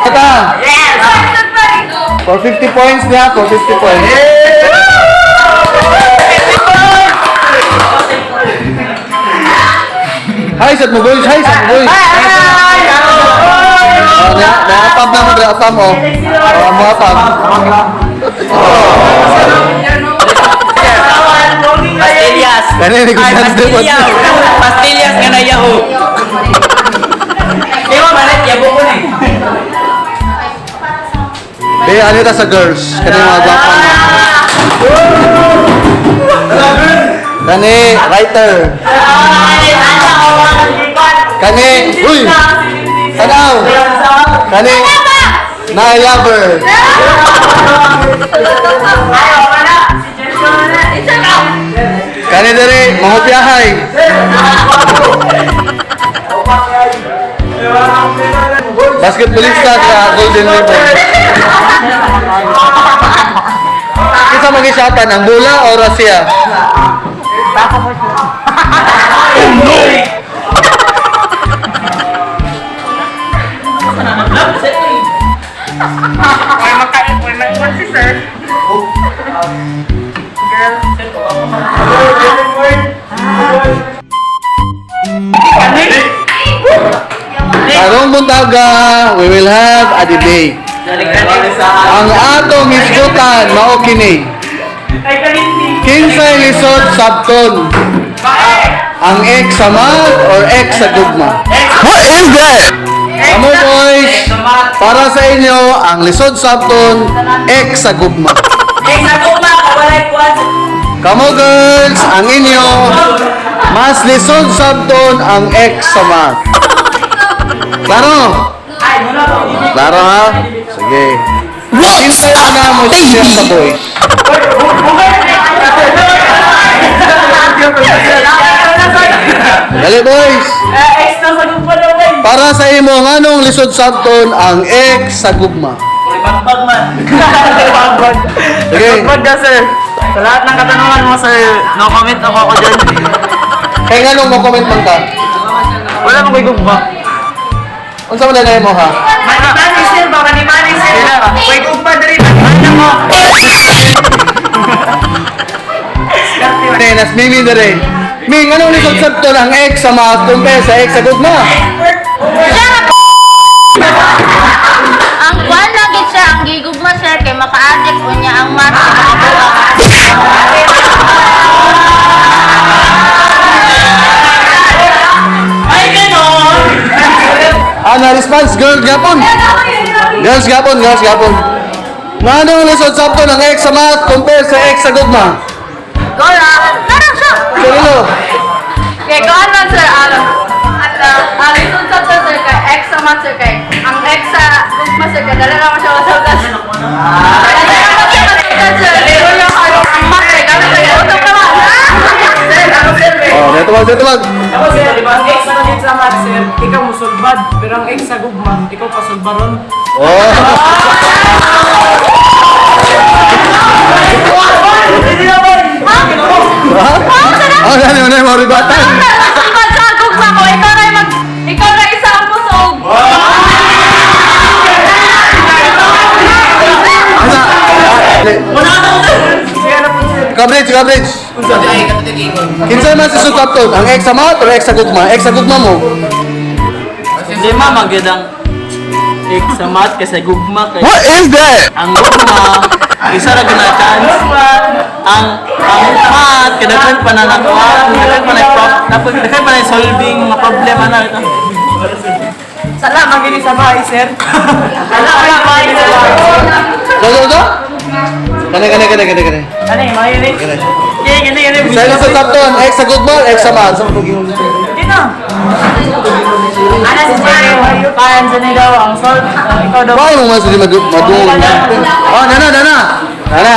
Ata! Yes! For 50 points niya, for 50 points. Hi, sa mo boys! Hi, sa mo boys! Hi! Oh, na, naapam na mo, naapam oh. Oh, mga apam. Pastillas! Kani, ni Ay, ko pastillas! Pastillas nga na yaho! Di ba malit? Yabo ko na eh. Be, ano ta sa girls? Kani mga gwapa na. Kani, writer. Kani, uy! Tanaw! Kani, na lover. Kani dere, mangopyahay. Basketballista sa Golden Ribbon. Kinsa mag-isatan, ang bola o Russia? Ay, makaipon na ipon si sir. Karong buntaga, we will have a debate. Ang atong hisgutan mao kini. Kinsay lisod sabton? Ang ex sa math or ex sa gugma? What is that? Kamo boys, para sa inyo ang lisod sabton ex sa gugma. Kamo girls, ang inyo mas lisod sabton ang ex sa math. Klaro? Klaro ha? Sige. Kinsay una mo share sa boys? Dali boys! Para sa imo nganong lisod sabton ang ex sa gugma? Bagbag man. Sige. Bagbag ka, sir. Sa lahat ng katanungan mo, sir, no comment ako dyan. Kay nganong mo comment man ka? Wala mong gugma. Unsa man na mo ha? Mani, sir, baka ni Mani, sir. May gugma diri. Ano mo? Ne, nas Mimi dere. Ming, anong lisod sabton ang ex sa math compare sa ex sa gugma? Ang kwan lagi siya, ang gigugma sir, kay maka-addict unya ang math sa makabuang. Ay, ganon! Ah, na response girl gapon. Girls gapon, girls gapon. Nganong lisod sabton ang ex sa math compare sa ex sa gugma? Gora, tara siya! Sarilo. Kay kuan man sir, ano, at lisod sa to, sir, kay ex sa math sir, kay ang ex sa gugma sir, kay dala naman siya masabtan sir. Dala naman siya masabtan sir, pero yung ano, ang math sir, kami sir, utok naman. Sir, ako, sir. Oh, neto wag, neto wag. Ako, sir, di ba? Ang ex sa gid sa math, sir, ikaw musulbad. Pero ang ex sa gugma, ikaw pasulbaron. Oh. Ha? Oh, ano na mo ribatan? Masabtan sa gugma ko, ikaw na mag, ikaw na isa ang busog. Asa? Coverage, coverage. Kinsa man si Sukapton? Ang ex sa math or ex sa gugma? Ex sa gugma mo. Hindi ma, magandang ex sa math kasi gugma kay What is that? Ang gugma, isa ra gyud na chance. Ang math kadaghan pa na nakuha, kadaghan pa na tapos daghan pa na solving mga problema na ito. Sala, magini sa bahay, sir. Ala ala bahay sa bahay. Go, go, go. Kane, kane, kane, kane, kane. Ano yung mga yun? Kaya gani gani. Sa sa Tapton, ex sa gugma, ex sa math. Hindi na. Ana si sir, kayan sa nigaw, ang salt, ang ikaw daw. Paano mo man sila madungog? Oh, nana, nana. Nana.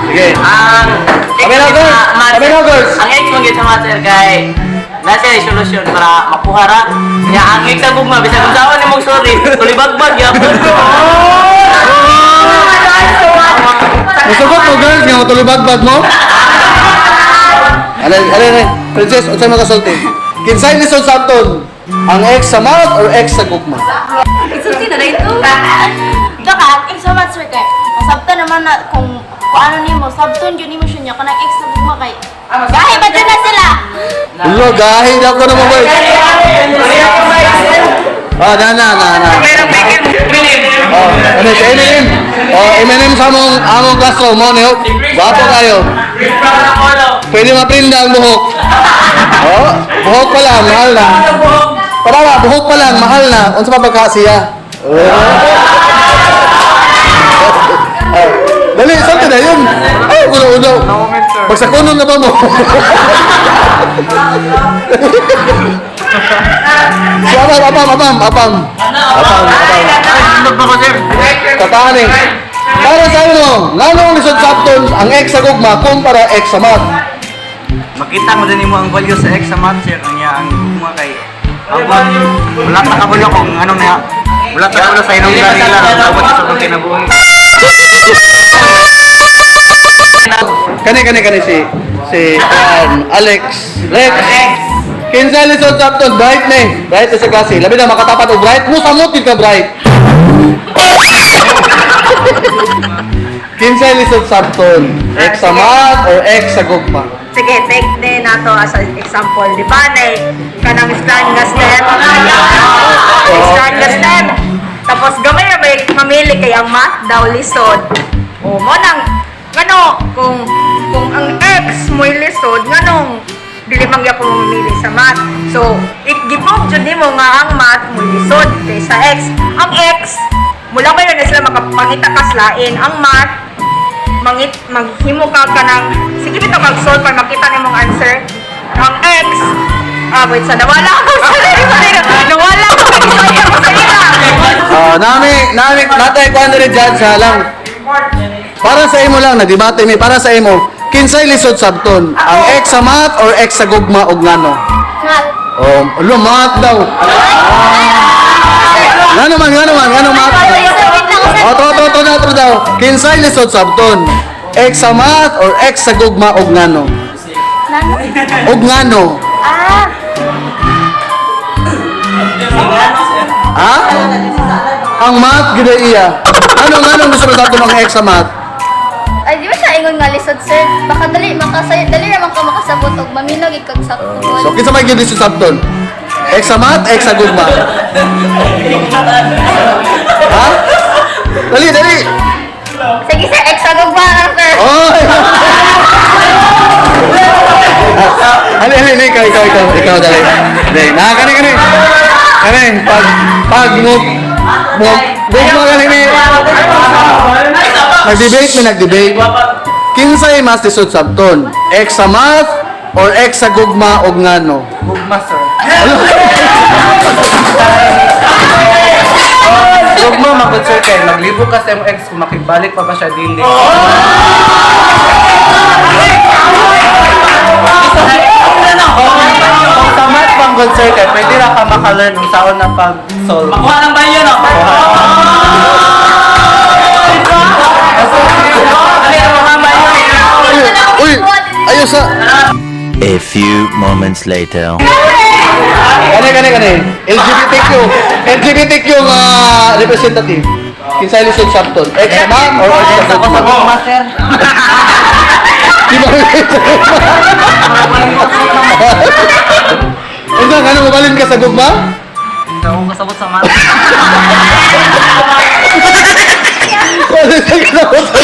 Sige. Ang Kami na, girls. Kami na, girls. Ang ex mo gyud sa math sir kay nasa siya solusyon para makuha ra. Nya ang ex sa gugma bisag unsaon nimong sorry, tulibagbag gyapon. Musugot mo, girls, nga matulubagbag mo. Alay, alay, alay. Princess, unsay makasulti? Kinsay ni Sol Santon? Ang ex sa math or ex sa gugma? Isulti na na ito. Baka, ang ex sa math, sir, kay masabta naman na kung ano nimo, sabton yun nimo siya niya, kanang ex sa gugma kay gahi ba dyan na sila? Ulo, gahi daw ko naman boy. Ah, na na na na. Oh, ano si Eminem? Oh, Eminem sa among classroom mo niyo. Gwapo kayo. Pwede maprinda ang buhok. Oh, buhok pa lang, mahal na. Para buhok pa lang, mahal na. Unsa pa pagka siya? Oh. Oh. Dali, saan na yun? Ay, ulo-ulo. Pagsakunon na ba mo? So, apam, apam, apam, apam. Apam, apam. Kataan eh. Para sa inyo, nganong lisod sabton ang ex sa gugma kumpara ex sa math? Makita mo din mo ang value sa ex sa math, sir. Kanya ang gugma kay abot wala ta kabalo kung ano na wala ta kabalo sa inong nila ang abot sa ubang kinabuhi. Kani, kani, kani si Alex. Lex. Kinsa lisod sabton, bright na eh. Bright na sa klase. Labi na makatapat og bright. Mo samot yun ka bright. Kinsa lisod sabton, ex sa math or ex sa gugma? Sige, take din nato as an example. Di ba, na kanang strand nga step? Strand nga step. Tapos gamay na may mamili kay ang math daw lisod. O mo nang ngano kung ang ex mo'y lisod nganong dili man gyapon mamili sa math. So, i-give jud nimo nga ang math mo'y lisod kaysa ex. Ang ex mula ba yun na sila makapangita kaslain. Ang math mangit maghimo ka kanang sige bitaw mag-solve para makita nimong answer ang x ah wait sa nawala ako, sorry, sorry, nawala ako, sorry ako sa ila. Ah, nami, natay ko ano rin dyan sa lang. Para sa imo lang, nagdebate mi, para sa imo, kinsay lisod sabton, ang ex sa math or ex sa gugma og ngano? Math. Oh, ulo, math daw. Ngano man, ngano man, ngano math. Oh, to, to, to, to, to daw. Kinsay lisod sabton, ex sa math or ex sa gugma og ngano? Nano? Og ngano? Ah, Ha? Ang math gid iya. Ano ngano gusto mo sabton ang ex sa math? Ay, di ba siya ingon nga lisod, sir? Baka dali, makasay, dali naman ka makasabot og maminog ikag sakto. So, kinsa may gid lisod sabton? Ex sa math, ex sa gugma. Ha? Dali, dali. Sige, sir, ex sa gugma lang, sir. Oy! Ali, ali, ali, ikaw, ikaw, ikaw, ikaw, dali. Dali, na, kani, kani. Kani, pag, mo, mo, gugma kani ni. Nag-debate mi, nag-debate. Kinsay mas lisod sabton? Ex sa math or ex sa gugma og ngano? Gugma, sir. Gugma, magod sir kay maglibo ka sa imong ex kung makibalik pa ba siya dili. Kung sa math bang good sir kay pwede ra ka maka-learn kung saan na pag-solve. Makuha ng bayo no. Uy, ayos sa. A few moments later. Kani, kani, kani. LGBTQ. LGBTQ nga representative. Kinsay lisod sabton? Ex sa math or ex sa Ako sa gugma? gugma, sir. Di ba? Unsa ngano mobalin ka sa gugma? Ako kasabot sa math. Wala sa kasabot sa